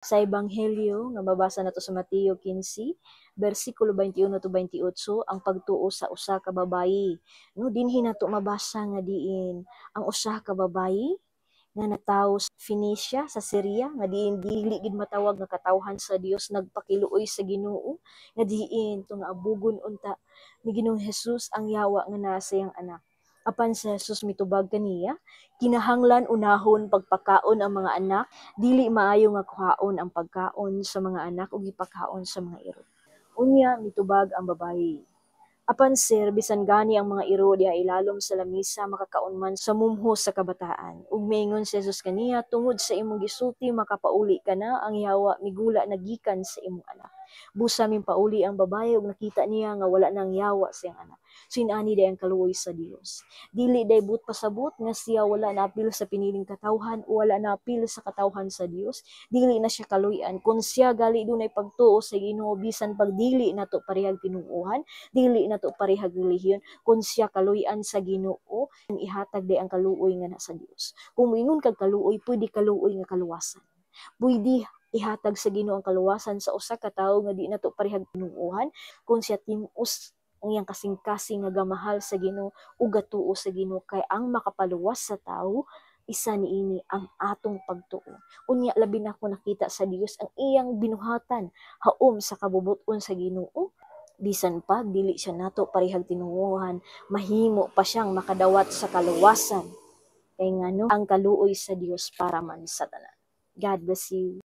Sa Ebanghelyo nga mabasa nato sa Mateo 15 bersikulo 21 to 28, ang pagtuo sa usa ka babayi. No, dinhi nato mabasa nga diin ang usa ka babayi nga natawo sa Phoenicia sa Syria, nga diin dili gid matawag nga katawhan sa Dios, nagpakiluoy sa Ginoo nga diin to nga abugon unta ni Ginoong Jesus ang yawa nga naa sa iyang anak. Apan si Jesus mitubag kaniya, "Kinahanglan unahon pagpakaon ang mga anak, dili maayo nga kuhaon ang pagkaon sa mga anak ug ipakaon sa mga iro." Unya mitubag ang babayi, "Apan sir, bisan gani ang mga iro diha ilalom sa lamisa makakaon man sa mumho sa kabataan." Ug miingon si Jesus kaniya, "Tungod sa imong gisulti makapauli ka na, ang yawa migula na gikan sa imong anak." Busa mipauli ang babaye ug nakita niya nga wala nang yawa sa iyang anak. So inani day ang kaluoy sa Dios. Dili day buot pasabot nga siya wala na apil sa piniling katawhan o wala na apil sa katawhan sa Dios. Dili na siya kaluy-an. Kung siya gali dunay pagtuo sa Ginoo, bisan pag dili nato parehag tinuohan, dili nato parehag relihiyon, kung siya kaluy-an sa Ginoo, ihatag day ang kaluoy nga na sa Dios. Kung moingon kag kaluoy, pwede kaluoy nga kaluwasan. Pwede ihatag sa Ginoo ang kaluwasan sa usa ka tawo nga di nato parehag tinuohan kung siya tim-os ang iyang kasing-kasing nga gamahal sa Ginoo ug gatuo sa Ginoo, kay ang makapaluwas sa tawo isa niini ang atong pagtuo. Unya labi na ko nakita sa Dios ang iyang binuhatan haom sa kabubut-on sa Ginoo. Bisan pa dili siya nato parehag tinuohan, mahimo pa siyang makadawat sa kaluwasan. Kay ngano, ang kaluoy sa Dios para man sa tanan. God bless you.